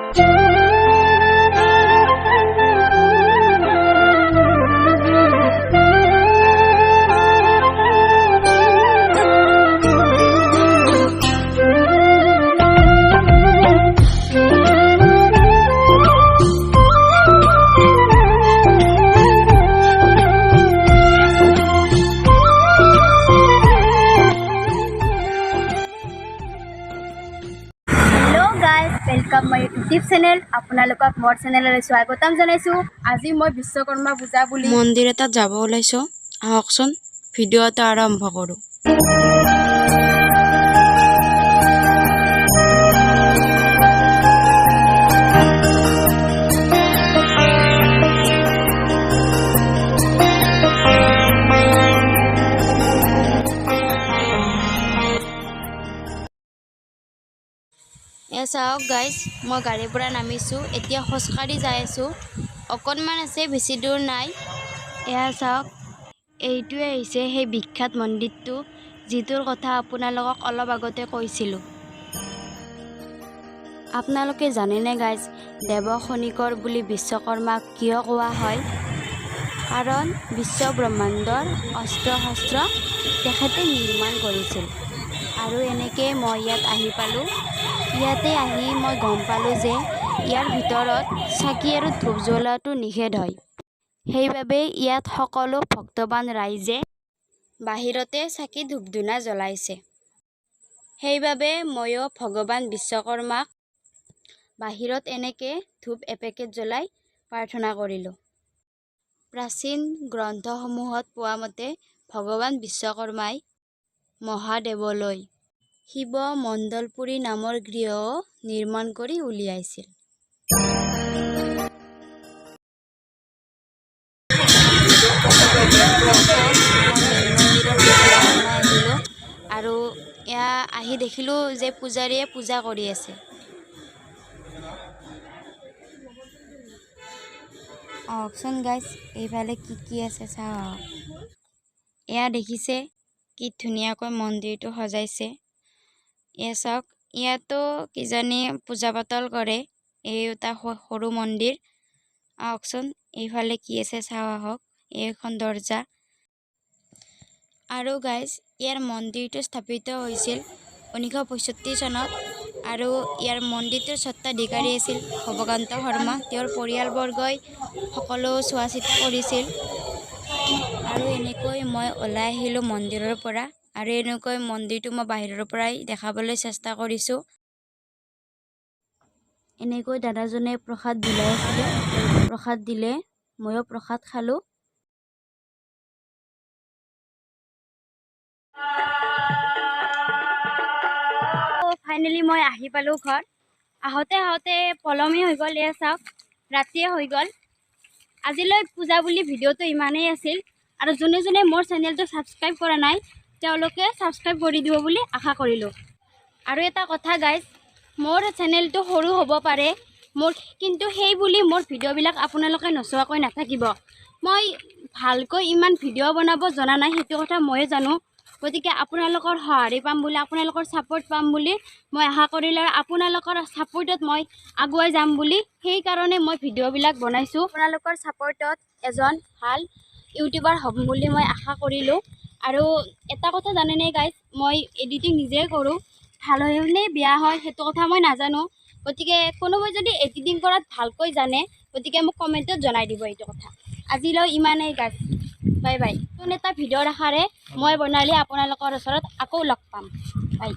Hello guys, welcome my YouTube channel. আপোনালোকক মোৰ চেনেললৈ স্বাগতম জনাইছোঁ। আজি মই বিশ্বকৰ্মা পূজা বুলি মন্দিৰ এটাত যাব ওলাইছোঁ। আহকচোন, ভিডিঅ' এটা আৰম্ভ কৰোঁ। এয়া চাওক গাইজ, মই গাড়ীৰ পৰা নামিছোঁ। এতিয়া খোজকাঢ়ি যাই আছোঁ। অকণমান আছে, বেছি দূৰ নাই। এয়া চাওক, এইটোৱে হৈছে সেই বিখ্যাত মন্দিৰটো, যিটোৰ কথা আপোনালোকক অলপ আগতে কৈছিলোঁ। আপোনালোকে জানেনে গাইজ, দেৱ খনিকৰ বুলি বিশ্বকৰ্মাক কিয় কোৱা হয়? কাৰণ বিশ্ব ব্ৰহ্মাণ্ডৰ অস্ত্ৰ শস্ত্ৰ তেখেতে নিৰ্মাণ কৰিছিল। আৰু এনেকৈ মই ইয়াত আহি পালোঁ। ইয়াতে আহি মই গম পালোঁ যে ইয়াৰ ভিতৰত চাকি আৰু ধূপ জ্বলোৱাটো নিষেধ হয়। সেইবাবে ইয়াত সকলো ভক্তবান ৰাইজে বাহিৰতে চাকি ধূপ ধূনা জ্বলাইছে। সেইবাবে ময়ো ভগৱান বিশ্বকৰ্মাক বাহিৰত এনেকৈ ধূপ এপেকেট জ্বলাই প্ৰাৰ্থনা কৰিলোঁ। প্ৰাচীন গ্ৰন্থসমূহত পোৱা মতে ভগৱান বিশ্বকৰ্মাই মহাদেৱলৈ শিৱ মণ্ডলপুৰী নামৰ গৃহও নিৰ্মাণ কৰি উলিয়াইছিল। মই মেইন মন্দিৰৰ ভিতৰত সোমাই আহিলোঁ আৰু এয়া আহি দেখিলোঁ যে পূজাৰীয়ে পূজা কৰি আছে। আহকচোন গাইজ, এইফালে কি কি আছে চাওঁ আহক। এয়া দেখিছে, কি ধুনীয়াকৈ মন্দিৰটো সজাইছে। এয়া চাওক, ইয়াতো কিজানি পূজা পাতল কৰে। এই এটা সৰু মন্দিৰ। আহকচোন, এইফালে কি আছে চাওঁ আহক। এইখন দৰ্জা। আৰু গাইজ, ইয়াৰ মন্দিৰটো স্থাপিত হৈছিল 1965 চনত আৰু ইয়াৰ মন্দিৰটোৰ স্বত্বাধিকাৰী আছিল ভৱকান্ত শৰ্মা। তেওঁৰ পৰিয়ালবৰ্গই সকলো চোৱা চিতা কৰিছিল। আৰু এনেকৈ মই ওলাই আহিলোঁ মন্দিৰৰ পৰা আৰু এনেকৈ মন্দিৰটো মই বাহিৰৰ পৰাই দেখাবলৈ চেষ্টা কৰিছোঁ। এনেকৈ দাদাজনে প্ৰসাদ বিলাই আছিলে। প্ৰসাদ দিলে, ময়ো প্ৰসাদ খালোঁ। ফাইনেলি মই আহি পালোঁ ঘৰ। আহোঁতে আহোঁতে পলমেই হৈ গ'ল। এয়া চাওক, ৰাতিয়ে হৈ গ'ল। আজিলৈ পূজা বুলি ভিডিঅ'টো ইমানেই আছিল। আৰু যোনে যোনে মোৰ চেনেলটো ছাবস্ক্ৰাইব কৰা নাই, তেওঁলোকে ছাবস্ক্ৰাইব কৰি দিব বুলি আশা কৰিলোঁ। আৰু এটা কথা গাইজ, মোৰ চেনেলটো সৰু হ'ব পাৰে মোৰ, কিন্তু সেই বুলি মোৰ ভিডিঅ'বিলাক আপোনালোকে নোচোৱাকৈ নাথাকিব। মই ভালকৈ ইমান ভিডিঅ' বনাব জনা নাই, সেইটো কথা ময়ো জানো। গতিকে আপোনালোকৰ সঁহাৰি পাম বুলি, আপোনালোকৰ ছাপোৰ্ট পাম বুলি মই আশা কৰিলোঁ আৰু আপোনালোকৰ ছাপোৰ্টত মই আগুৱাই যাম বুলি সেইকাৰণে মই ভিডিঅ'বিলাক বনাইছোঁ। আপোনালোকৰ ছাপোৰ্টত এজন ভাল ইউটিউবাৰ হ'ম বুলি মই আশা কৰিলোঁ। আৰু এটা কথা জানেনে গাইজ, মই এডিটিং নিজেই কৰোঁ। ভাল হয় নে বেয়া হয়, সেইটো কথা মই নাজানো। গতিকে কোনোবাই যদি এডিটিং কৰাত ভালকৈ জানে, গতিকে মোক কমেণ্টত জনাই দিব এইটো কথা। আজিলৈ ইমানেই গাইজ, বাই বাই। নতুন এটা ভিডিঅ'ৰ আশাৰে মই বৰ্ণালী আপোনালোকৰ ওচৰত আকৌ লগ পাম। বাই।